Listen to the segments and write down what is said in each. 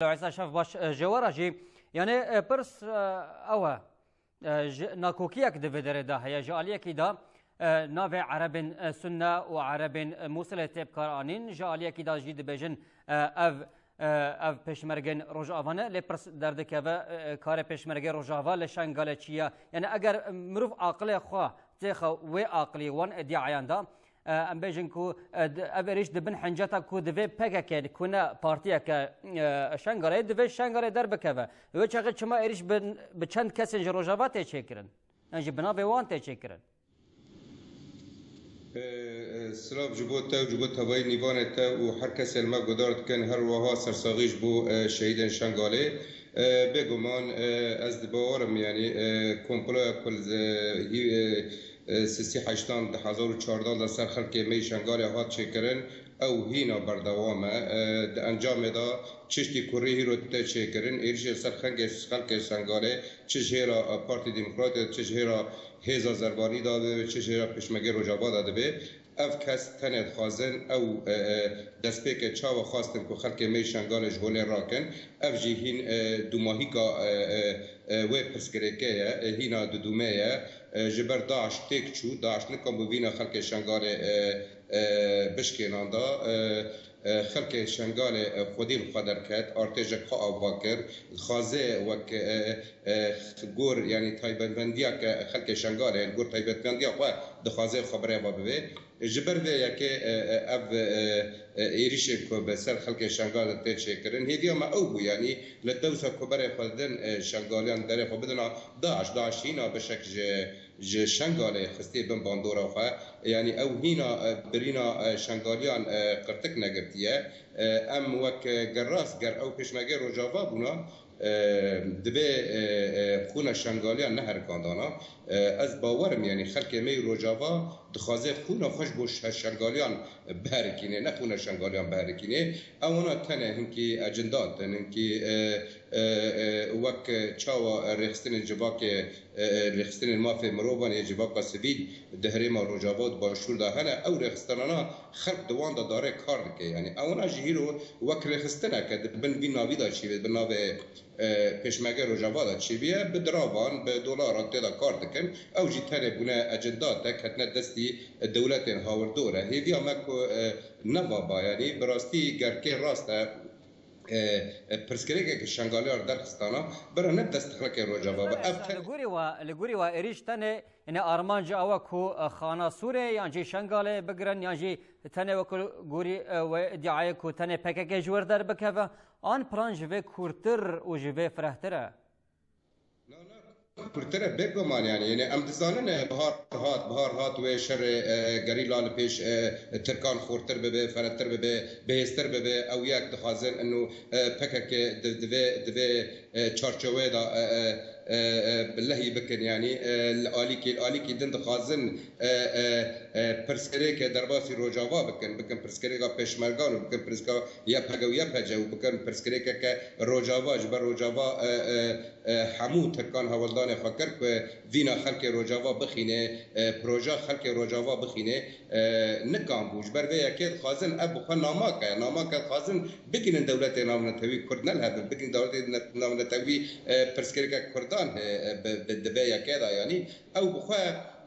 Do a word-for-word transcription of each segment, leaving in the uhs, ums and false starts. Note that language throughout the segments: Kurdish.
Îsa şev baş, e, ji we re jî. Yanî, e, pirs, e, ew e, e, ji, nakokiyek di vê derê de heye. Ji aliyekî de, e, navê Erebên, e, Sunne û Erebên, e, Mûsilê tê bikaranîn. Ji aliyekî de jî dibêjin, e, ev, e, ev pêşmergên Rojava ne. Lê pirs derdikeve, e, karê pêşmergê Rojava li Şengalê çi ye? Yanî eger mirov aqilê xwe têxe wê aqilî wan îdiayan de, e, em bêjin ku, e, di, ev êrîş di bin hinceta ku divê P K K ku ne partiyeke, e, Şengalê, divê Şengalê derbikeve. Wê çaxê çima êrîş bi, bi çend kesên ji Rojava tê çêkirin? Yan jî bi navê wan tê çêkirin? E, e, silav ji bo te û ji bo tevayî nîvanê te û her kesên me guhdar dikin, her wiha sersaxî ji bo, e, şehîdên Şengalê. E, bêguman, e, ez di bawer im, yanî, e, komploya ku li, e, hî-, e, e, sisî heştan di hezar û çardan de ser xelkê me yî Şengalê hat çêkirin, ew hîna berdewam e. E, di encamê de çiştî kurî hîro tê çêkirin, êrîşê ser xengê xelkê Şengalê, çi ji hêra, e, Partî Demokratê, çi ji hêra Hêza Zerbanî de dibe, çi ji hêra Pêşmergê Rojava de dibe. Ev kes tenê dixwazin ew, e, e, destpêkê çawa xwestin ku xelkê me yî Şengalê ji holê rakin. Ev jî hîn, e, dûmahîka, e, e, e, wê pirsgirêkê ye, e, hîna didûme ye. E, ji ber DAIŞ têk çû, DAIŞ nikam bi vîna xelkê Şengalê, e, e, bişkênanda. E, e, xelkê Şengalê, e, xwedî li xwe derket, artêşek xwe ava kir, dixwaze wek, e, e, gor, yanî taybetmendiyeke xelkê Şengalê, li gor taybetmendiya xwe dixwaze xwe birêve bibe. Ji ber vê yekê, e, e, ev, e, e, êrîşên ku bi ser xelkê Şengalê tê çêkirin, hêviya me ew bû, yanî li dewsa ku berê xwe didin, e, Şengaliyan berê xwe bidin a DAIŞ, DAIŞ hîna bişek ji, ji Şengalê xistiye bin bandora xwe, yanî ew hîna, e, birîna, e, Şengaliyan, e, qirtik negirtiye. E, em wek, e, ger rast, ger ew pêşmergê Rojava bûna, e, divê, e, e, xûna Şengaliyan neherikandana. E, ez bawer im, yanî xelkê me yî Rojava dixwaze xûna xwe ji bo şe-, Şengaliyan biherikîne, ne xûna Şengaliyan biherikîne. Ewana tenê hinkî ecindan tin, hinkî, e, e, e, wek çawa rêxistinên civakê, e, e, rêxistinên mafê mirovan yê civaka sivîl di herêma Rojava û di Başûr de hene, ew rêxistinana xelk di wan de darê kar dike. Yanî ewana jî hîro wek rêxistineke di bin vî navî de çêbî, bi navê, e, Pêşmerge Rojava de çêbîye, bi diravan, bi dolaran tê de kar dikin. Ew jî tenê bûne ecindate, ketine destî dewletên hawirdor e. Hêviya me ku, e, neva ba, yanî bi rastî gerkê rast e, e, e, pirsgirêkeke Şengaliyan derxistana, bira ne dest xelkê Rojava be. Ev Li gorî we, li gorî we êrîş tenê, yanî armanc ew e ku, e, xana Sûrê yan jî Şengalê bigirin, yan jî tenê wekî gorî, e, we îdiayê ku tenê P K K ji wir derbikeve, an plan ji vê kûrtir û ji vê firehtir e? Na, na, kurtir e, bêguman, yanî, yanî em dizanin, e, bihar hat, bihar hat wê şerê, e, gerîla li pêş, e, Tirkan xurtir bibe, ferehtir bibe, bihêztir bibe. Ew yek dixwazin inu, e, P K K di, divê, divê, e, çarçoveyê de, e, e, e, e, bi lehî bikin, yanî, e, li alîkî, li alîkî din dixwazin, e, e, e, pirsgirêke derbasî Rojava bikin, bikin pirsgirêka pêşmergan û bikin pirsgirêka Y P G û Y P C û bikin pirsgirêkeke Rojava, ji ber Rojava, e, e, e, hemû Tirkan hewldanê xwe kir ku vîna xelkê Rojava bixîne, e, proja xelkê Rojava bixîne, e, nikan bû. Ji ber vê yekê dixwazin ev bi xwe namak e. Namak e, dixwazin bigihînin dewletê navnetewî Kurd ne li hev in, bigihînin dewletê ne-, navnetewî, e, pirsgirêkek Kurdan, e, e, bi, bi, di vê yekê de, yanî ew bi xwe,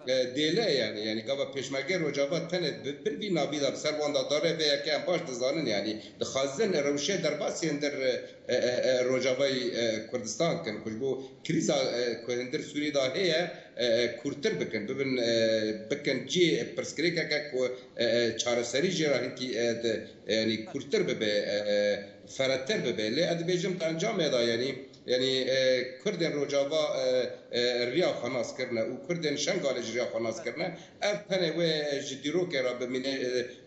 e, dêle ye, yanî, yanî gava pêşmergê Rojava tenê bi, bi vî navî de bi ser wan de dare vê yekê em baş dizanin, yanî dixwazin rewşê derbasî hundir, e, e, e, Rojavayî, e, Kurdistan kin, ku ji bo krîza, e, ku hundir Sûrî de heye, e, e, kûrtir bikin, bibin, e, bikin cî pirsgirêkeke ku, e, e, çareserî jê re hinkî, e, di, e, yanî kûrtir bibe, e, e, ferehtir bibe. Lê ez dibêjim di encamê de, yanî, yanî, e, Kurdên Rojava, e, e, riya xwe nas kirine û Kurdên Şengalê jî riya xwe nas kirine. Ev tenê wê ji dîrokê re bimîne,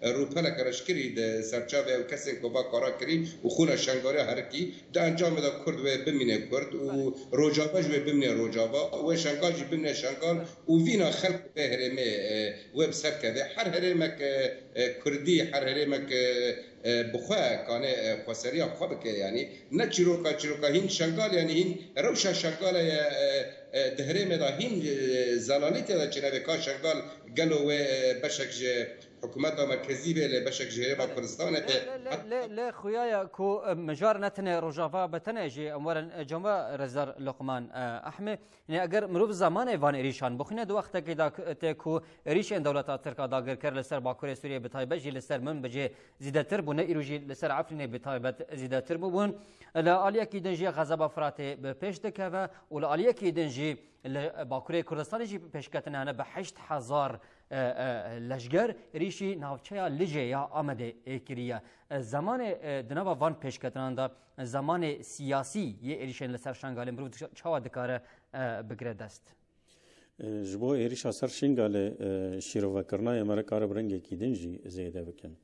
e, rûpeleke reşkirî di serçavê ew kesên ku va kara kirî û xûna Şengaliya herikî. Di encamê de Kurd wê bimîne Kurd û Rojava jî wê bimîne Rojava û wê Şengal jî bimîne Şengal û vîna xelk wê herêmê, e, wê bi ser keve. Her herêmek, e, e, Kurdî, her herêmek, e, e, bi xwe kane, e, xweseriya xwe bike, yanî ne çîroka, çîroka hîn Şengal, yanî hîn rewşa Şengalê ye, e, e, di herêmê de hîn, e, zelalî tê de çênebe ka Şengal gelo wê, e, beşek ji hikûmeta merkezî be, lê beşek ji Herêma Kurdistanê be. Lê, lê, lê, lê xuya ye ku, e, mijar ne tenê Rojava be, tenê jî em werin, e, cem we Rêzdar Luqman, e, Ehmê. Yanî eger mirov zemanê van êrîşan bixwîne, di wextekê de k-, tê ku êrîşên dewleta Tirk a dagirker li ser Bakurê Sûriyê bi taybet jî li ser Minbicê zêdetir bûne, îro jî li ser Efrînê bi taybet zêdetir bûbûn. Li aliyekî din jî Xezeba Firatê bi pêş dikeve û li aliyekî din jî li Bakurê Kurdistanê jî pêşketin hene bi heşt hezar, e, e, leşger êrîşî navçeya Licê ya Amedê, e, kiriye. E, zemanê, e, di nava van pêşketinan de zemanê siyasî yê êrîşên li ser Şengalê mirov çawa dikare, e, bigire dest? E, ji bo êrîşa ser Şingalê, e, şîrovekirina yê me re kare bi rengekî din jî zêde bikin.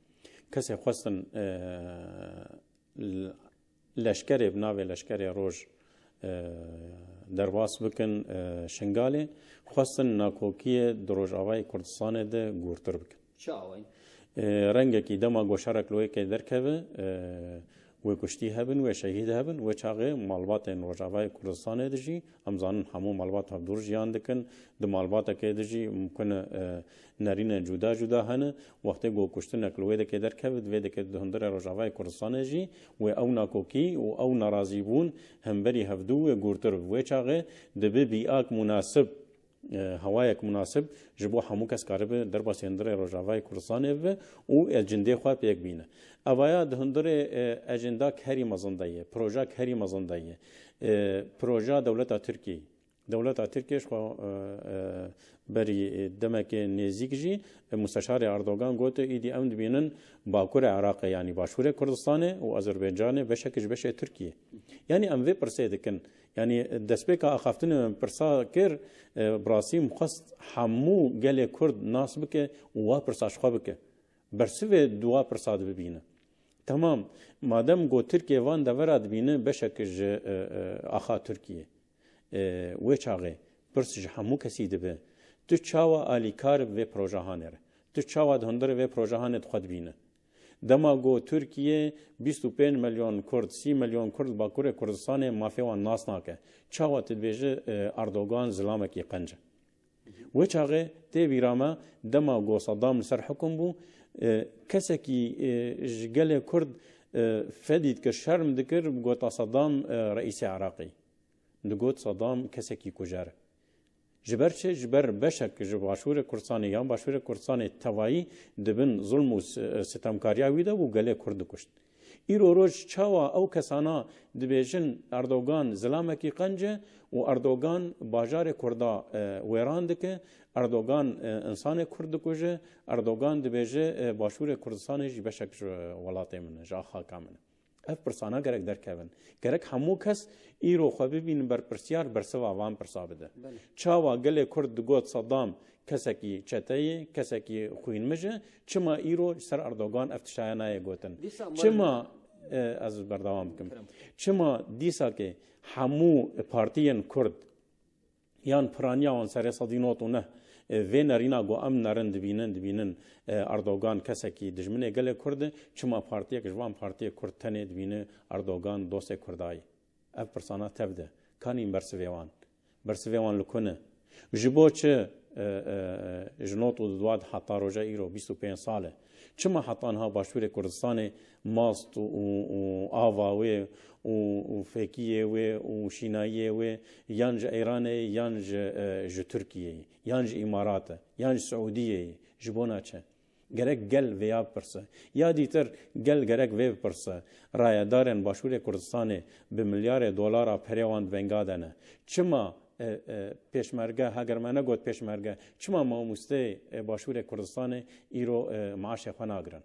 Kesê xwestin, e, l-, leşkerê bi navê Leşkerê Roj, e, derbas bikin, e, Şingalê, xwestin nakokiyê di Rojavayê Kurdistanê de gûrtir bikin. Çi awayî? E, rengekî dema ku şerek li wê kê derkeve, e, wê kuştî hebin, wê şehîd hebin, wê çaxê malbatên Rojavayê Kurdistanê de jî, em zanin hemû malbat hevdûr jiyan dikin, di malbatekê de jî mimkun e, nerînên cuda cuda hene. Wextê ku kuştinek li wê dekê derkeve, di vê dekê di hundirê Rojavayê Kurdistanê jî wê ew nakokî û ew nerazîbûn hemberî hevdû wê gûrtir bi. Wê çaxê dibe bîak munasib, e, hewayek munasib ji bo hemû kes karibe derbasî hundirê Rojavayê Kurdistanê bibe û ecindê xwe pêk bîne. Evaya di hundirê, e, ecindak herî mezin de ye, projak herî mezin de ye. E, proja dewleta Tirkiyeyê. Dewleta Tirkiye ji xwe, e, e, berî, e, demekê nêzîk jî, e, Musteşarê Erdogan gote, îdî em dibînin Bakurê Iraqê, yanî Başûrê Kurdistanê û Azerbaycanê beşek ji beşê Tirkiye. Yanî em vê pirsê dikin. Yanî destpêka axaftinê min pirsa kir, e, bi rastî min xwest hemû gelê Kurd nas bike û wa pirsa ji xwe bike. Bersivê di wa pirsa de bibîne. Temam, madem ku Tirkiye van devera dibîne beşek ji, e, e, axa Tirkiye. E, wê çaxê pirs ji hemû kesî dibe, tu çawa alîkar bi vê projehanê re? Tu çawa di hundirê vê projehanê de xwe dibîne? Dema ku Tirkiye bîst û pênc milyon Kurd, sî milyon Kurd li Bakurê Kurdistanê mafê wan nas nake, çawa tu dibêje, e, Erdogan zilamekî qenc e? Wê çaxê tê bîra me dema ku Saddam li ser hikum bû, e, kesekî, e, ji gelê Kurd, e, fedî dikir, şerm dikir, gota Saddam, e, reîsê Iraqê. Digot Saddam kesekî kujer e. Ji ber çi? Ji ber beşek ji Başûrê Kurdistanê yan Başûrê Kurdistanê tevayî di bin zulm û s-, sitemkariya wî de bû, gelê Kurd dikuşt. Îro roj çawa ew kesana dibêjin Erdogan zilamekî qenc e û Erdogan bajarê Kurda, e, wêran dike, Erdogan, e, insanê Kurd dikuje, Erdogan dibêje, e, Başûrê Kurdistanê jî beşek ji welatê min e, ji axaka min e. Ev pirsana gerek derkevin. Gerek hemû kes îro xwe bibînin berpirsiyar, bersiva van pirsa bide. Belê. Çawa gelê Kurd digot Saddam kesekî çete ye, kesekî xwînmij e, çima îro ji ser Erdogan ev tiştaya nayê gotin? Dîsa mal- Çima, e, ez berdewam bikim. Kerem. Çima dîsa ke hemû partiyên Kurd yan piraniya wan serê sedî nod û neh, e, vê nerîna ku em nerin dibînin, dibînin, e, Erdogan kesekî dijminê gelê Kurd e, çima partiyek ji van partiyê Kurd tenê dibîne Erdogan dostê Kurda ye? Ev pirsana tev de. Kanîn bersivê wan. Bersivê wan li ku ne? Ji bo çi, e, e, ji nod û du heta roja îro bîst û pênc sal e? Çima heta niha Başûrê Kurdistanê mast û, û, û ava wê û, û fêkiyê wê û şînayiyê wê yan ji Îranê ye, yan ji, e, ji Tirkiyeyê ye, yan ji Îmaratê, yan ji Siûdiyeyê ye? Ji bona çi? Gerek gel vêya bipirse. Ya dîtir gel gerek vê bipirse. Rayedarên Başûrê Kurdistanê bi milyarê dolara perê wan di venga de ne. Çima, e, e, pêşmerge, heger me negot pêşmerge, çima mamosteyê, e, Başûrê Kurdistanê îro, e, maaşê xwe nagirin?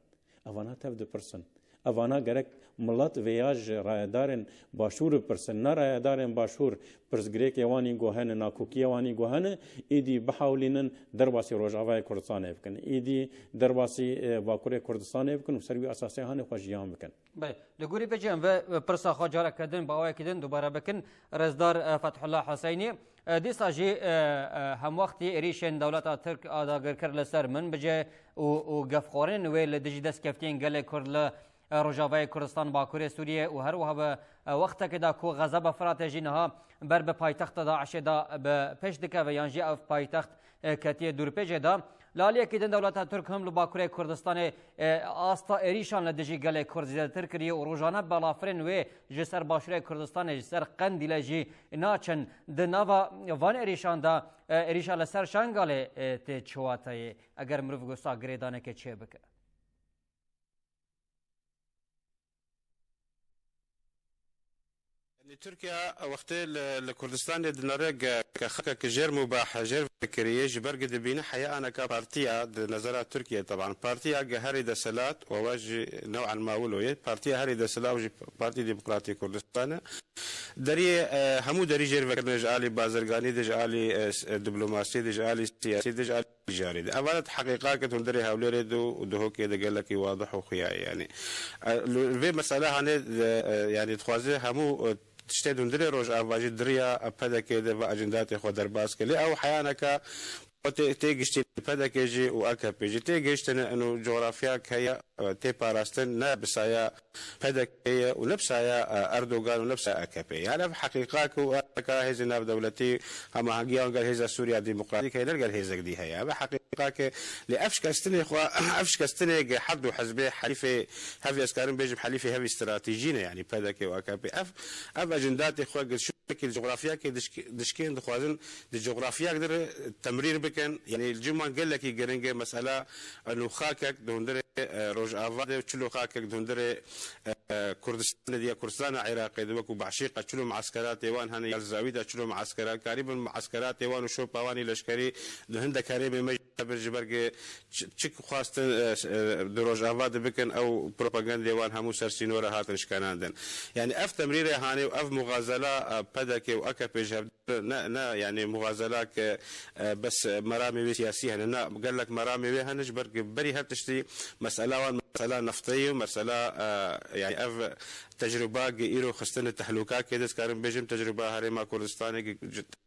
Evana tev dipirsin. Evana gerek milet vêya ji rayedarên Başûr bipirsin. Ne rayedarên Başûr pirsgirêkê wan î ku hene, nakokiyê wan î ku hene, êdî bihewlînin derbasî Rojavayê Kurdistanê bikin. Êdî derbasî, e, Bakurê Kurdistanê bikin û ser wî esasê hanê xwe jiyan bikin. Belê, li gorî vê jî em vê, e, pirsa xwe careke din bi awayekî din dubare bikin. Rêzdar, e, Fethullah Huseynî, e, dîsa jî, e, e, hemwextî êrîşên dewleta Tirk a dagirker li ser Minbicê û, û gefxwarên wê li dijî destkeftiyên gelê Kurd li, e, Rojavayê Kurdistan, Bakurê Sûriyê û her wiha bi, e, wextekê de ku Xezeba Firatê jî niha ber bi paytexta DAIŞê de bi pêş dikeve yan jî ev paytext, e, ketiye dûrpêçê de, Li aliyekî din dewleta Tirk him li Bakurê Kurdistanê, e, asta êrîşan li dijî gelê Kurd zêdetir kiriye û rojane balafirên wê ji ser Başûrê Kurdistanê, ji ser Qendîlê jî naçin. Di nava van êrîşan de, e, êrîşa li ser Şengalê, e, tê çiwateyê. Eger mirov wisa girêdanekê çêbike. Yanî Tirkiye wextê li, li Kurdistanê dinere ge-, ke xakek jêr mubah, jêr vekiriyê, ji ber ge dibîne heya aneka partiya di nezera Tirkiye, teban partiya ge herî deselat û we jî new'an mawilo ye, partiya herî deselat û jî Partî Demokratîk Kurdistan e. Deriyê, e, hemû derî jêr vekirine ji alî bazirganî de, ji alî, e, s-, e, diplomasiyê de, ji alî siyasî de, ji alî ticarî de. Eva ne heqîqakê hundirê Hewlêrê de û Duhokê de gelekî wadih û xuya ye. Yanî, e, li vê mesele hanê, e, e, yanî dixwaze hemû, e, tiştê hundirê Rojava jî di riya, e, P D K'ê de ve acendatê xwe derbas ke. Lê ew heyaneka xwe tê, tê giştî P D K jî û A K P jî tê gihiştine û coğrafya heye, e, tê parastin ne bi saya P D K ye û ne bi saya, e, Erdogan û ne bi saya A K P. Yani ev heqîqak û erka hêzên navdewletî hemahengiyan gel hêza Sûriya Demokratîk heye, ne gel hêzek dî heye. Ev heqîqak e. Lê ev şikestinê xwe, ev şikestinê ge her du hizbê helîfê, hev ez karim bêjim helîfê hev stratejî ne, yani P D K û A K P. Ev, ev ejendatê xwe gel şekil coğrafyakê dişk-, dişkên dixwazin di coğrafyak de re temrîr bikin. Yani li cih wan gelekî giring e mesela, e, nû xakek di hundirê, e, Rojava de, çilo xakek di hundirê, e, Kurdistanê de ya Kurdistana Iraqê de, wekû Behşîqa çilo mueskeratê wan hene, ya Zawî de çilo mueskerat, karî bin mueskeratê wan û şopa wan ê leşkerî di hindek herêmê me jî hebir ji ber ge Çi-, çi ku xwestin, e, e, di Rojava de bikin, ew propagandê wan hemû ser sînore hatin şikenandin. Yani ev temrîrê hanê û ev muxazela, e, P D K û A K P ji hev ne, ne, yani muxazela ke, e, bes meramê wê siyasî hene. Ne, gelek meramê wê hene, ji ber ku berî her tiştî mesela wan mesela neftê ye û mesela, e, yani ev tecrûba ge îro xistine tehlûka ke, ez karim bêjim tecrûba Herêma Kurdistanê ge,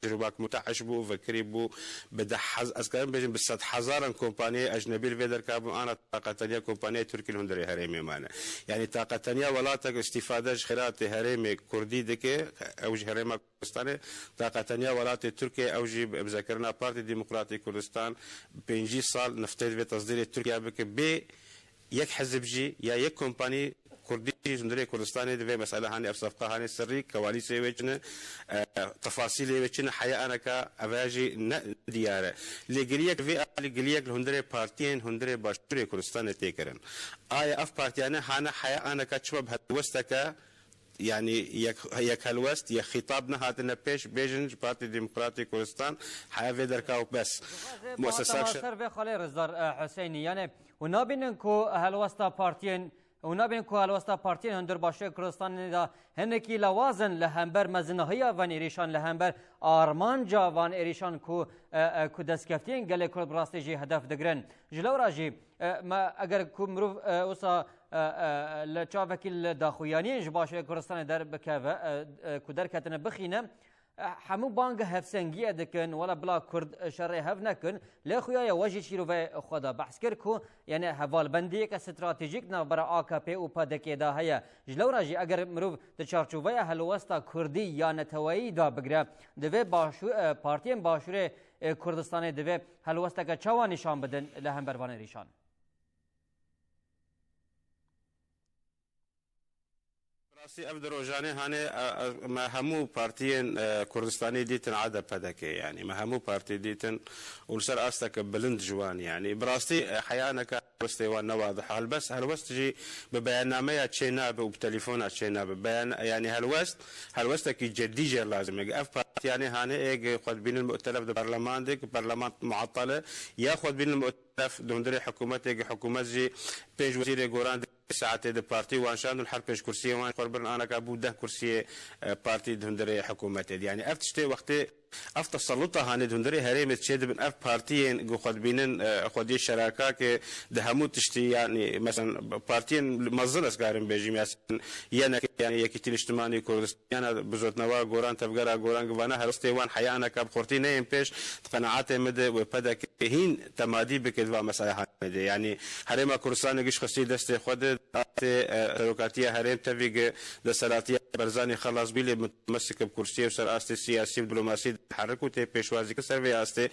tecrûbak mutehş bû û vekirî bû bi deh hez-, ez karim bêjim bi sed hezaran kompaniyê ecnebî li vê derka bûn, ana taqeteniya kompaniyê Tirkî li hundirê herêmê mane. Yani taqeteniya welatek îstîfade ji xêratê herêmê Kurdî dike, ew ji Herêma Kurdistanê, taqeteniya welatê Tirkiyê ew jî bi imzekirina Partî Demokratîk Kurdistan pêncî sal niftê divê tesdîrê Tirkiye bike bê yek hizb jî ya yek kompanî Kurdî jî hundirê Kurdistanê di vê mesele hanê ev sefqa hanê sirrî, kewalîsê wê çi ne, e, tefasîlê wê çi ne, heya aneka eve jî ne diyar e. Lê giliyek vê alî giliyek li hundirê partiyên hundirê Başûrê Kurdistanê tê kirin. Aya ev partiyane hane heya aneka çima bi helwesteke, yani yek, yek helwest, yek xîtab nehatine pêş, bêjin ji Partî Demokratîk Kurdistan heya vê derka û bes. Muesesa Ser vê xalê Rizdar, e, Hüseyinî, yani, hûn nabînin ku helwesta partiyên Hûn nabînin ku helwesta partiyên hundir Başûrê Kurdistanê de hinekî lewaz in li hember mezinahiya van êrîşan, li hember armanca van êrîşan ku, e, e, ku destkeftiyên gelê Kurd bi rastî jî hedef digirin. Ji lewra jî, e, me eger ku mirov, e, wisa, e, e, li çavekî li daxuyaniyên ji Başûrê Kurdistanê derbikeve, e, e, ku derketine bixîne, Hemû bang hevsengiyê dikin, wela bila Kurd şerê hev nekin, lê xuya ye we jî şîrovê xwe de behs kir ku, yani hevalbendiyeke stratejîk navbera A K P û P D K de heye. Ji lewra jî eger mirov di çarçoveya helwesta Kurdî ya neteweyî de bigire, divê başû-, e, partiyên Başûrê, e, Kurdistanê divê helwesteke çawa nîşan bidin li hember van êrîşan? Rastî ev di rojanê hanê, e, e, me hemû partiyên, e, Kurdistanê dîtin a de P D K, yani me hemû partî dîtin û li ser asteke bilind ji wan, yani bi rastî, e, heyaneke helwestê wan ne wadih. Helbest, helwest jî bi beyannameya çê nabe û bi telefona çê nabe. Beyan-, yani helwest, helwestekî cedî jê lazim e. Ev partiyanê hanê ê xwe dibînin mu'telef di parleman de, ku parleman muattale, ya xwe dibînin mu'telef di hundirê hikûmetê, ku hikûmet jî pênc wezîrê goran saetê di partî wan şand û her pênc kursiyê wan xwe birin anaka bû deh kursiyê, e, partî di hundirê hikûmetê de. Yani ev tiştê wextê ev teselluta hanê di hundirê herêmê çê dibin, ev partiyên ku xwe dibînin, e, xwediyê şerakakê di hemû tiştî, yani mesela partiyên mezin ez karim bêjim, ya Y N K, yani Yekîtî Niştimanî Kurdistan, yana bizotnawa goran, tevgera goran, ku vana helwestê wan heyaneka bi xurtî neyên pêş, di qenaetê min de wê P D K hîn temadî bike di va meselehane de. Yani Herêma Kurdistanê giş xistî destê xwe de, destê, e, serokatiya herêm tevî gi desthilatiya Barzanî xelas bî, lê mutmesik bi kursiyê û ser astê siyasî û diplomasî diherik û tê pêşwazî kir ser vê astê.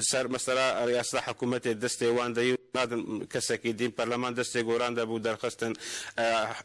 Ser mesela riyaseta hikûmetê destê wan de yî, nadin kesekî dîn, perleman destê goran de bû derxistin, e,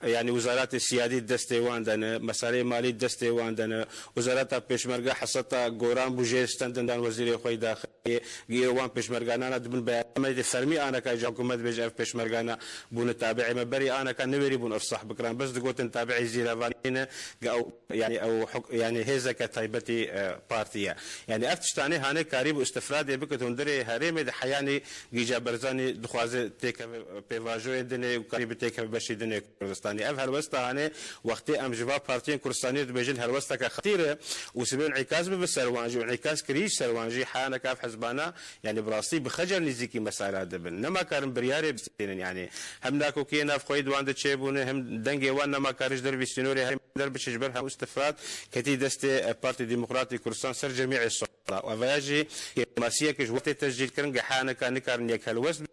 yanî wizaratê siyadî destê wan de ne, meseleyê malî destê wan de ne, wizareta pêşmerge heseta goran bû jê stendidan wezîrê xwe yî daxiliyê. Îro wan pêşmerganana dibin beyanameyê fermî aneka ji hikûmet bêje ev pêşmergana bûne tabi'ê me. Berî aneka niwêrî bûn ifsah bikirin. Bes digotin tabi'ê Zîrevanî ne, ge ew, yanî ew huk-, yanî hêzeke taybetî, e, partî ye. Yanî ev tiştanê hanê karîbû istifradê bikit hundirê herêmê de heyanî Gîca Berzanî dixwaze têkeve pêvajoyên dinê û karî bi têkeve beşî dinê Kurdistanê. Ev helwesta hanê wextê em ji va partiyên Kurdistanê dibêjin helwesteke xetîr e û sibê înîkas bibe ser wan jî û înîkas kirî ser wan jî heyaneka ev hizbana Yanî bi rastî bi xecel nêzîkî mesela dibin. Nema karin biryarê bistînin yanî. Hem nakokiyê navxweyî di wan de çêbûne, hem dengê wan nema karin ji dervî sînorê herêmê derbiçe ji ber hemû istifrat ketî destê, e, Partî Demokratî Kurdistan ser cemî Îsraîla. Û ev ya jî kêmasiyeke ji wextê tescîl kirin, gehaneka nikarin yek helwest bin.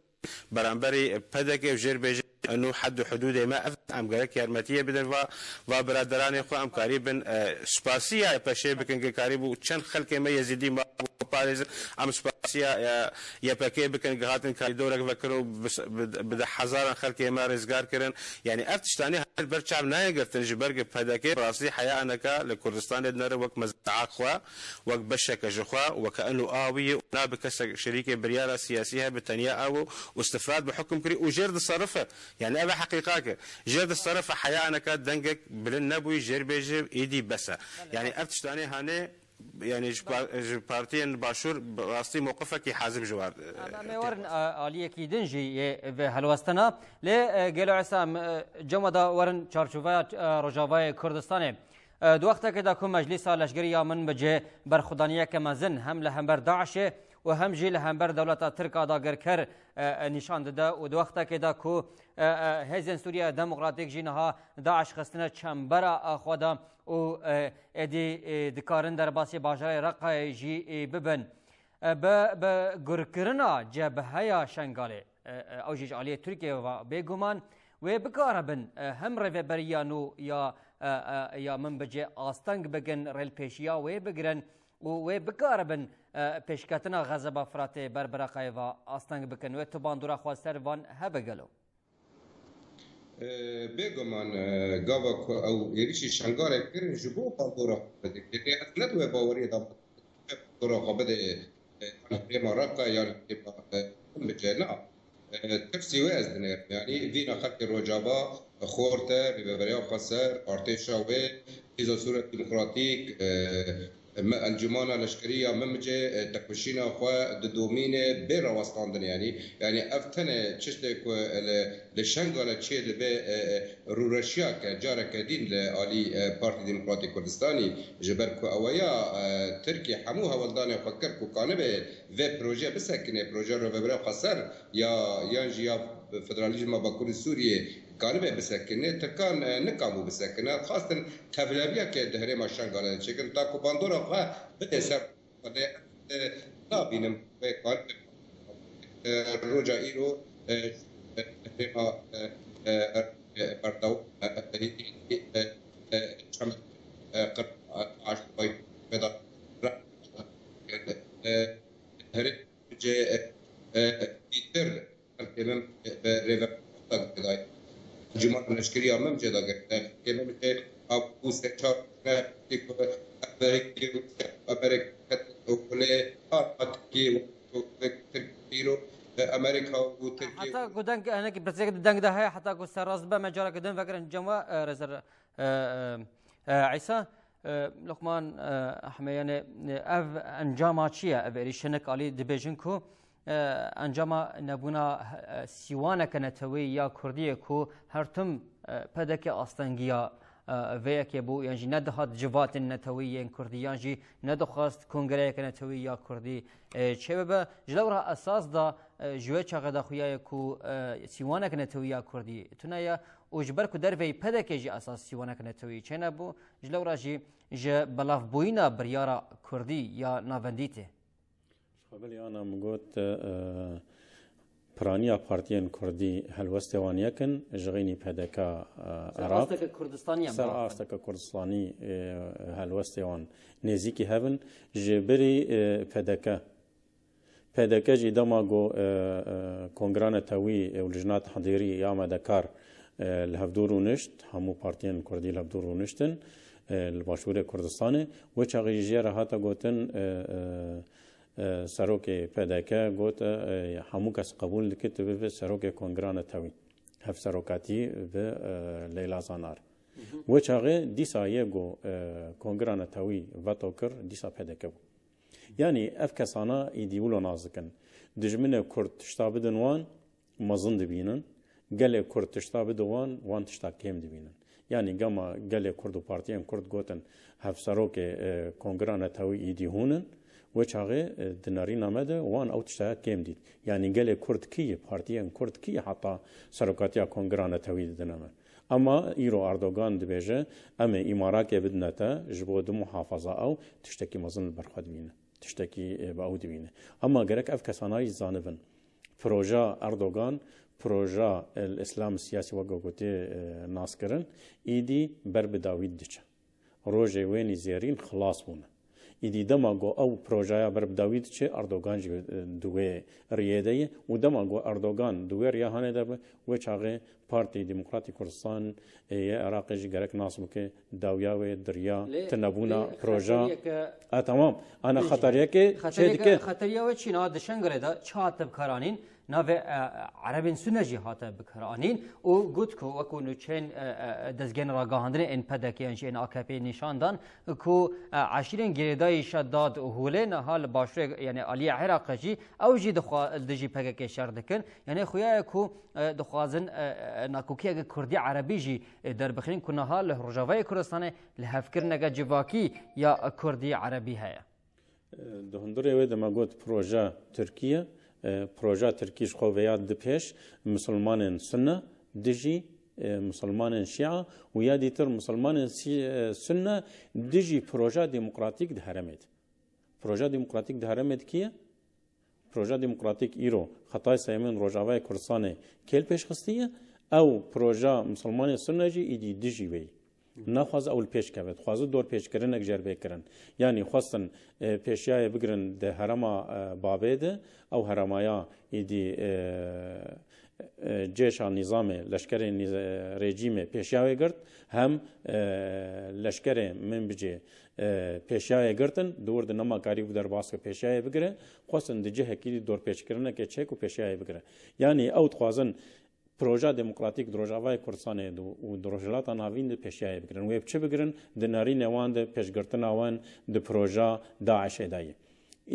Beramberî P D K û jêr bêjin û hed û hudûdê me ev em gerek yarmetiyê bidin va, va biraderanê xwe em karî bin, e, spasiya Y P Ş'ê bikin, ke karî bû çend xelkê me Yezîdî ma parêzin, em spasiya, e, Y P K bikin, ke hatin karîdorek vekirin û bi, bi, bi de hezaran xelkê me rizgar kirin. Yanî ev tiştanê her ber çav nayê girtin ji ber ke P D K bi rastî heya aneka li Kurdistanê dinere wek mezra'a xwe, wek beşeke ji xwe, weke in û awiyê û nabe kesek şerîkê biryara siyasî hebe tenya ew û istifrat bi hukm kirî û jêr diserife. Yanî ev e heqîqake. Jêr diserife heya aneka dengek bilind nebûyî, jêr bêje êdî bes e. Yanî ev tiştanê hanê, yanî ji par-, ji partiyên başûr bi rastî mewqifekî hazim ji war, e, Em ê werin, e, aliyekî din jî yê vê helwestina. Lê, e, gelo Îsa, em, e, cema da werin çarçoveya, e, Rojavayê Kurdistanê. E, di wextekê de ku Meclîsa Leşkerî ya Minbicê berxwedaniyeke mezin hem li hember DAIŞê û hem jî li hember dewleta Tirk a dagirker, e, e, nîşan dide û di wextekê de ku, e, e, hêzên Sûriya Demokratîk jî niha DAIŞ xistine çembera, e, xwe de û, e, êdî, e, dikarin derbasî bajarê Reqayê jî, e, bibin. E, bi, bi gurkirina cebheya Şengalê, e, e, ew jî ji aliyê Tirkiyê ve bêguman wê bikaribin, e, hem rêveberiya nû ya, e, e, ya Minbicê asteng bikin, rêlpêşiya wê bigirin û wê bikaribin, e, pêşketina Xezeba Firatê ber bi Reqayê ve asteng bikin. Wê tu bandora xwe ser van hebe gelo? E, bêguman, e, gava ku ew êrîşî Şengalê kirin ji bo bandora xwe bidikirê, ez ne di wê baweriyê de bandora xwe bidê, e, yan li herêma Reqa yan li herêma, e, Minbicê, na. E, tirsî wê ez dinêrim. Yanî vîna xelkê Rojava, Xorte, Rêveberiya Xweser, artêşa wê, Hêza Sûriya Demokratîk, e, me, Encûmana Leşkerî ya Minbicê, e, têkoşîna xwe didomîne bê rawestandinê. Yanî, yanî ev tenê çiştê ku li, li Şengalê çêdibe, e, e, rûreşiyake careke dîn li alî, e, Partî Demokratîk Kurdistanî, ji ber ku ew ya, e, Tirkî hemû hewldanê xwe kir ku kanibe vê proje bisekine, proje Rêveberiya Xweser ya, yan jî ya federalîzma Bakurê Sûriyê kanibe bisekine, Tirkan, e, nikabû bisekine. Xwestin tevleviyeke di herêma Şengalê de çêkin, ta ku bandora xwe bide ser xwe. Lê ez, e, nabînim wê kanibe, e, roja îro, e, herêma, e, e, e, berdewam, e, e, e, e, çem, e, qir, e, aştay, veda, e, herê, cê, e, e, dîtir, xelkê min, e, bi rêve da girêdayî. Cuma leşkeriya min cê da girêdayî. Xelkê min cê a bû sê çar ne, tê ku Amerîkê û Amerîka û lê a Tirkiyê û Tirkiyê îro, e, Amerîka û Tirkiyê Heta ku deng, hinekî pirsgirêk di deng de heye, heta ku serrast bibe, me careke din vekirin cem we, e, rêzer, e, e, e, Îsa, e, Luqman, e, Ehmê, yani, e, ev encama çi ye? Ev êrîş hinek alî dibêjin ku, e, encama nebûna, e, sîwaneke neteweyî ya Kurdî ye ku her tim, e, P D K astengiya, e, vê yekê bû, yan jî nedihat civatên neteweyî yên Kurdî, yan jî nedixwest kongreyeke neteweyî ya Kurdî, e, çêbibe. Ji lewra esas de, e, ji wê çaxê de xuya ye ku, e, sîwaneke neteweyî ya Kurdî tune ye û ji ber ku derveyî P D K jî esas sîwaneke neteweyî çênebû, ji lewra jî ji belavbûyîna biryara Kurdî ya navendî tê. Ji xwe bilî ana min got, e, Piraniya partiyên kurdî helwestê wan yek in, ji xînî P D K, e, Ser Iraq. Asteke Kurdistanî em Ser bihafin. Asteke Kurdistanî, e, helwestê wan nêzîkî hev in. Ji birî, e, P D K. P D K jî dema ku, e, e, Kongra Netewî û Lijna Tehdîrî ya Amedekar, e, li hevdû rûnişt, hemû partiyên kurdî li hevdû rûniştin, e, li Başûrê Kurdistanê, wê çaxê jî jê re hate gotin, e, e, e, serokê P D K got, e, hemû kes qebûl dike tu bibe serokê Kongra Netewî. Hevserokatî bi, e, Leyla Zanar. Wê çaxê dîsa yê ku, e, Kongra Netewî veto kir, dîsa P D K bû. Yanî ev kesana îdî wilo nas dikin. Dijminê Kurd tişta bidin wan, mezin dibînin. Gelê Kurd tişta bidin wan, wan tişta kêm dibînin. Yanî gema gelê Kurd û partiyên Kurd gotin, hevserokê, e, Kongra Netewî îdî hûn in, wê çaxê, e, di nerîna me de wan ew tiştaya kêm dît. Yanî gelê Kurd kî ye, partiyên Kurd kî ye heta serokatiya Kongra Netewî didine me? Ema îro Erdogan dibêje, em ê îmarakê bidine te, ji bo di muhafaza ew tiştekî mezin li ber xwe dibîne. Tiştekî, e, bi ew dibîne. Ema gerek ev kesana jî zanibin. Proja Erdogan, proja El Îslam Siyasî weke ku tê, e, naskirin, îdî ber bi dawî diçe. Rojê wênî zêrîn xilas bûne. Îdî dema ku ew projaya ber bi dawî diçe, Erdogan jî, e, di wê riyê de ye û dema ku Erdogan di wê riya hanê de be, wê çaxê Partî Demokratîk Kurdistan, e, yê Iraqê jî gerek nas bike, dawiya wê, diriya, Lê, tinebûna lê proja. Xeteriyeke E, tamam. Ana Pênc. Xeteriyeke çê Xeteriyeke, dike. Xeteriya wê çi? Niha di Şengalê de çi hate bikaranîn? Navê, e, e, Erebên Sunne jî hate bikaranîn û got ku wekû nûçeyên, e, e, dezgehên ragihandinê ên P D K yan jî ên A K P nîşan dan ku, e, eşîrên girêdayî Şedad û Hûlê niha li başûrê, yanî aliyê Iraqê jî ew jî dixwa-, dijî P K K şer dikin. Yanî xuya ye ku, e, dixwazin, e, e, nakokiyeke Kurdî Erebî jî, e, derbixînin ku niha li Rojavayê Kurdistanê li hevkirineke civakî ya Kurdî Erebî heye. Di hundirê wê de me got proja Tirkiye, e, proja Tirkî ji xwe veya di pêş misilmanên Sunne dijî, e, misilmanên Şia û ya dîtir misilmanên Sî-, e, Sunne dijî proja demokratîk di herêmê de. Proja demokratîk di herêmê de kî ye? Proja Demokratîk îro xetayê seyemên Rojavayê Kurdistanê kê li pêş xistiye? Ew proja misilmanên Sunne jî îdî dijî wê yî. Naxwaze ew li pêş keve. Dixwaze dorpêçkirinek jê re bê kirin. Yanî xwestin, e, pêşiyayê bigirin di herêma, e, Babê de. Ew herêmaya îdî, e, e, cêşa nîzamê, leşkerê nîz-, e, rejîmê pêşiya wê girt. Hem, e, leşkerê Minbicê, e, pêşiya wê girtin. Di wir de nema karîbû derbas ke pêşiya wê bigire. Xwestin di cihekî dî dorpêçkirinekê çêk û pêşiya wê bigire. Yanî ew dixwazin proja demokratîk di Rojavayê Kurdistanê de û di Rojhilata Navîn de pêşiyayê bigirin. Wê bi çi bigirin? Di nerînê wan de pêşgirtina wan di proja DAIŞê de ye.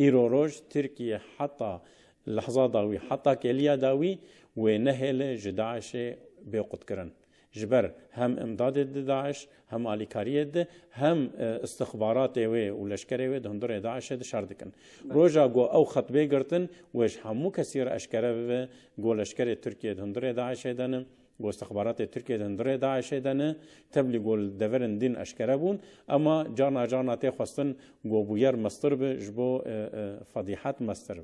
Îro roj Tirkiye heta lehza dawî, heta kêliya dawî wê nehêle ji DAIŞê bê qutkirin. Ji ber hem imdadê di DAIŞ, hem alîkariyê di, hem, e, istixbaratê wê û leşkerê wê di hundirê DAIŞê di şer dikin. Belê. Roja ku ew xet bê girtin, wê ji hemû kesî re eşkere bibe, ku leşkerê Tirkiye di hundirê DAIŞê de ne, ku istixbaratê Tirkiye di hundirê DAIŞê de ne, tevlî ku li deverên din eşkere bûn, ema carna carna tê xwestin ku bûyer mestir be, ji bo, e, e, fedîhet mestir be.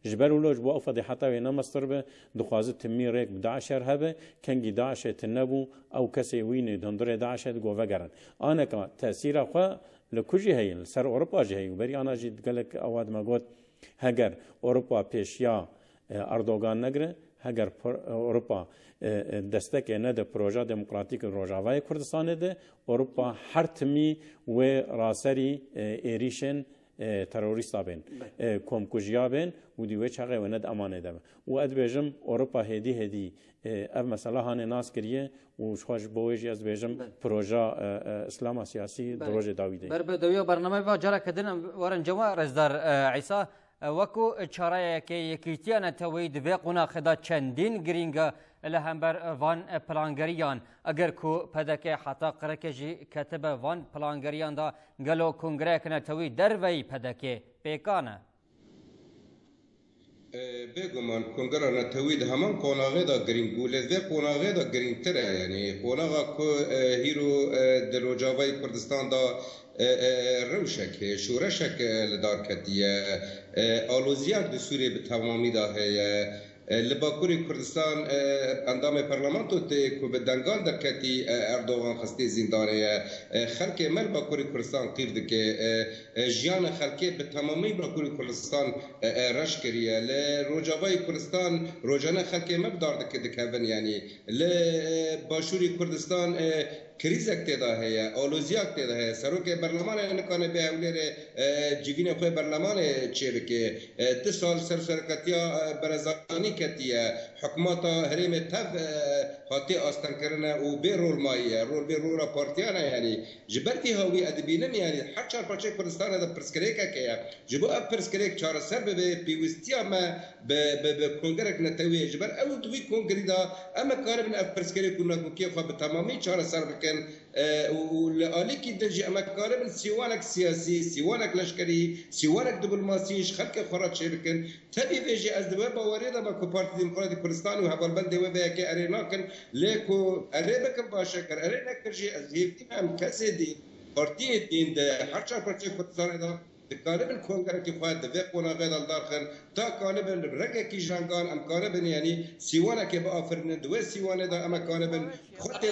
Ji ber wilo ji bo ew fedîheta wê ne mestir be, dixwaze timî rêk bi DAIŞê re hebe, kengî DAIŞê tune bû, ew kesê wî nê di hundirê DAIŞê de got vegerin. Aneka tesîra xwe li ku jî heye, li ser Ewropa jî heye. Berî ana jî gelek awa dime got, heger Ewropa pêşiya, e, Erdogan negire, heger por-, Ewropa, e, e, destekê nede proja demokratîk li Rojavayê Kurdistanê de, Ewropa her timî wê raserî, e, êrîşên e, terorîsta bên, Belê. e, komkujiya bên û di wê çaxê wê ne di emanê de be. Û ez dibêjim, Ewropa hêdî hêdî, e, ev mesela hanê nas kiriye û ji xwe ji bo wê jî ez dibêjim, Belê. proja, e, e, Îslama siyasî di Belê. rojê dawî de ye. Ber bi dawiya bernameyê ve careke din em werin cem we, Rêzdar, e, Îsa. E, wekû çareyeke Yekîtiya Neteweyî di vê qonaxê de çendîn girîng e li hember van plangeriyan. Eger ku P D K heta qirikê jî ketibe van plangeriyan de, gelo kongreyek netewî derveyî P D K pêkan e? E, bêguman kongra netewî di heman qonaxê de girîng bû, lê vê qonaxê de girîngtir e. Yanî qonaxa ku, e, hîro, e, di Rojavayê Kurdistan de, e, e, rewşek, e, şoreşek, e, li dar ketiye. E, aloziyan di Sûriyê bi temamî de heye. E, li Bakurê Kurdistan, e, endamê parlamento tê ku bi dengan derketî, e, Erdogan xistê zîndanê ye. E, xelkê me li Bakurê Kurdistan qîv dike. E, e, jiyana xelkê bi temamî Bakurê Kurdistan, e, e, reş kiriye. Li Rojavayê Kurdistan rojane xelkê me bi dar dike, dikevin, yanî. Li, e, Başûrê Kurdistan, e, krîzek tê de heye, aloziyak tê de heye. Serokê berlemanê nikane bê Hewlêrê, e, civînê xwe berlemanê çêbike. E, du sal ser serokatiya, e, Berezanî ketiye. Hikûmeta herêmê tev, e, hatiye astengkirine û bê rol mayiye. Rol bê rola partiyan e, yanî. Ji ber vî hawî ez dibînim, yanî her çar parçeyê Kurdistanê de pirsgirêkek heye. Ji bo ev pirsgirêk çareser bibe, pêwîstiya me bi, bi, bi kongerek netewî ye. Ji ber ew di wî kongerî de em ê karibin ev pirsgirêk û nakokiyê xwe bi temamî çareser bikin. E, û, û li alîkî din jî em ê karibin sîwanek siyasî, sîwanek leşkerî, sîwanek diplomasî ji xelkê xwe re çêbikin. Tevî vê jî ez di wê bawerê de me ku Partî Demokratîk Kurdistanê û hevalbendê wê vê yekê erê nakin, lê ku erê bikin baş e, ger erê nekir jî ez hêvî me em kesê dîn, partiyê dîn di her çar parçeyê Kurdistanê de dikaribin kongerekî xwe di vê qonaxê de li dar xin, ta karibin bi rengekî jengan em karibin, yanî sîwanekê biafirînin, di wê sîwanê de em ê karibin xwe tê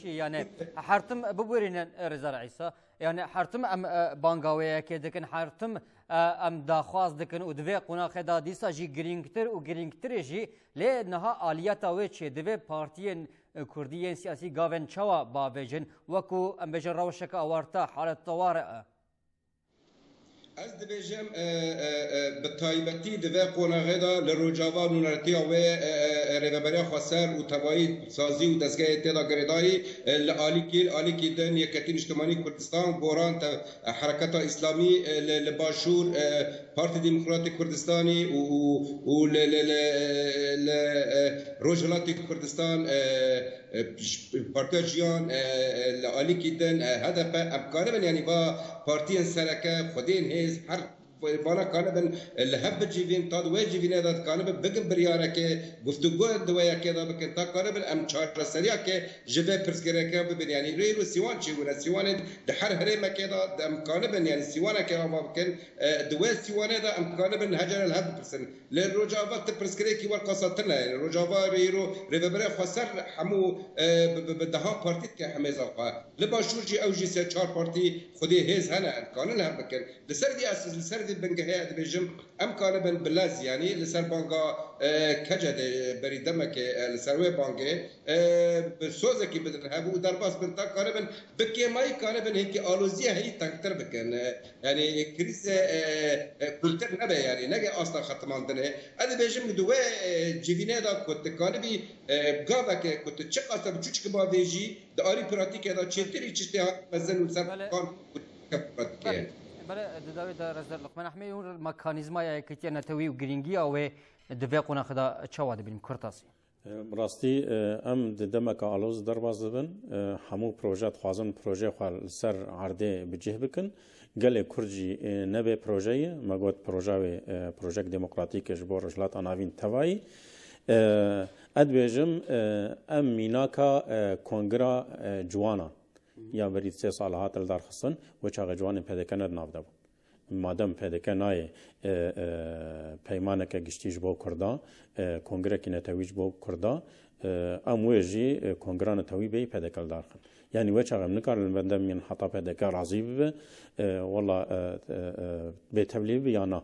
Çi yani her tim biborînin, Rêzdar Îsa? Yani her tim em, e, banga wê yekê dikin, her tim, e, em daxwaz dikin û di vê qonaxê de dîsa jî girîngtir û girîngtirê jî lê niha aliyeta wê çi ye? Divê partiyên, e, kurdî yên siyasî gavên çawa bavêjin? Wekû em bêjin rewşeke awarta, halet teware e. Ez dibêjim, e, e, e, bi taybetî di vê qonaxê de li Rojava nûnertiya wê, e, e, e, Rêveberiya Xweser û tevayî sazî û dezgehê tê de girêdayî, e, li alîkî, alîkî din Yeketî Niştimanî Kurdistan, Goran, te, e, Hereketa Îslamî, e, li, li Başûr, e, Partî Demokratîk Kurdistanî û, û, û li, li, li, li, e, Rojhilatê Kurdistan, e, e, Partiya Jiyan, e, e, li alîkî din, e, H D P, em karibin, yanî va partiyên sereke, xwedên hêz, her vana karibin, e, li hev bicivîn, ta di wê civînê de dikaribin, bigin biryareke, guftûgo di wê yekê de bikin, ta karibin, em çareseriyeke ji vê pirsgirêke bibin. Yanî rêro sîwan çêbûne, sîwanê di her herêmekê de em karibin, yanî sîwaneke ava bikin, e, di wê sîwanê de em karibin hecere li hev bipirsin. Li Rojava ti pirsgirêkî werqasa tune ye. Rojava rê îro Rêveberiya Xweser hemû, e, bi, bi, bi deha partî dike hemêza xwe. Li Başûr jî ew jî sê çar partî xwedê hêz hene, em dikanin hev bikin. Li ser vî esas, li ser vî bingehê ez dibêjim, em karibin bi lez, yanî li ser banga, e, kece de berî demekê, e, li ser wê bangê, e, bi sozekî bidin hev û derbas bin, ta karibin bi kêmayî karibin hinkî aloziya heyî tengtir bikin. E, yanî krîze, e, e, kultir nebe, yanî nege asta xetimandinê. Ez dibêjim di wê, e, civînê de ku tu karibî, e, gaveke ku tu çiqas te bi çûçik bavêjî, di arî pratîkê de çêtirî çi tê hat mezin û ser Belê. kan û pratîkê. Belê, belê, di dawî de Rêzdar Luqman Ehmedî hûn mekanîzmaya yekîtiya netewî û girîngiya wê di vê qonaxê de çawa dibînin? Kurtasî. Bi rastî, em di demeke aloz derbas dibin. Hemû proje dixwazin projeyê xwe li ser erdê bi cih bikin. Gelê Kurd jî, e, ne bê proje ye. Me got proja wê, e, projek demokratîk e ji bo Rojhilata Navîn tevayî. E, ez dibêjim, e, em mînaka, e, kongira, e, ciwanan ya berî sê sal hat li dar xistin, wê çaxê ciwanên P D K ne di nav de bû. Madem P D K nayê, e, e, peymaneke giştî ji bo Kurda, e, kongirekî netewî ji bo Kurda, e, em wê jî, e, kongira netewî bêyî P D K li dar xin. Yanî wê çaxê em nikarin li bendemîn heta P D K razî bibe, e, wela, e, e, e, bê tevlî bibe ya na.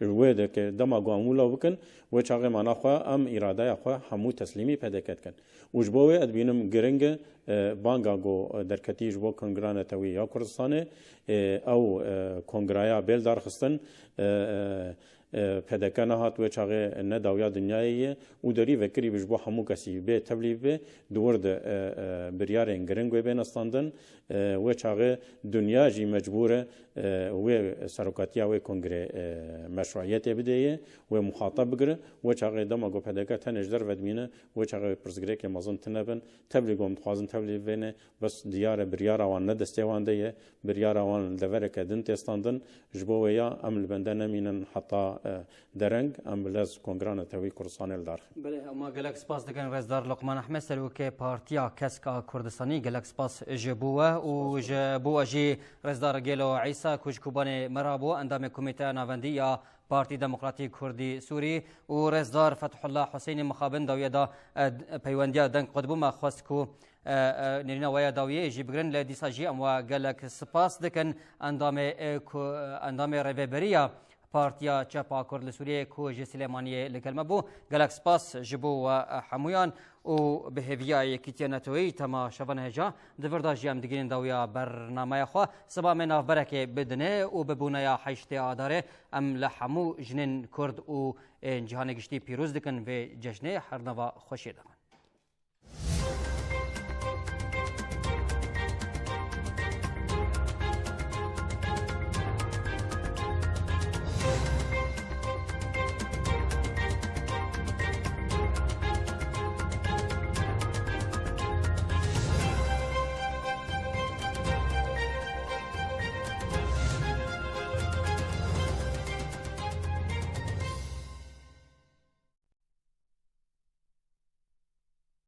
Wê de ke dema ku em wilo bikin, wê çaxê mana xwe, em îradeya xwe hemû teslîmî P D K dikin. Û ji bo wê ez dibînim giring e, e, banga ku derketî ji bo Kongira Netewî ya Kurdistanê, e, ew, e, kongraya bê li dar xistin, e, e, e, P D K nehat wê çaxê ne dawiya dinyayê ye û derî vekirî bi ji bo hemû kesî bê tevlî bibe, di wir de, e, e, biryarên giring wê bêne standin, e, wê çaxê dinya jî mecbûr e, e, wê serokatiya wê kongrê, e, meşruiyetê bidê ye, wê muxatab bigire, wê çaxê dema ku P D K tenê ji derve dimîne, wê çaxê wê pirsgirêkê mezin tune bin, tevlî ku em dixwazin tevlî bibêne, bes diyar e, biryara wan ne destê wan de ye, biryara wan li devereke din tê standin, ji bo wê ya em li bende nemînin heta e, dereng em bi lez Kongreya Netewî Kurdistanê li dar xin. Belê, ma gelek spas dikin Rêzdar Luqman Ehmed, Serokê Partiya Kesk a Kurdistanî, gelek spas ji bo we û ji bo we jî Rêzdar Gêlo Îsa ku ji Kobanê me re bû, endamê Komîteya Navendî ya Partî Demokratîk Kurdî Sûrî û Rêzdar Fethullah Husênî mixabin dawiye da, e, peywendiya deng qut bû, me xwest ku, e, e, nêrîna we ya dawiyê jî bigirin, lê dîsa jî em we gelek spas dikin. Endamê, e, ku, endamê rêveberiya Partiya Çep a Kurd li Sûriyeyê ku ji Silêmaniyê li gel me bû. Gelek spas ji bo we, e, hemûyan û bi hêviya Yekîtiya Netoyî temaşevan hêja. Di vir de jî em digihînin dawiya bernameya xwe. Siba me navberekê bidine û bi bûneya heştê Adarê em li hemû jinên Kurd û ên cîhanê giştî pîroz dikin vê cejnê. Her nava xweşiyê de.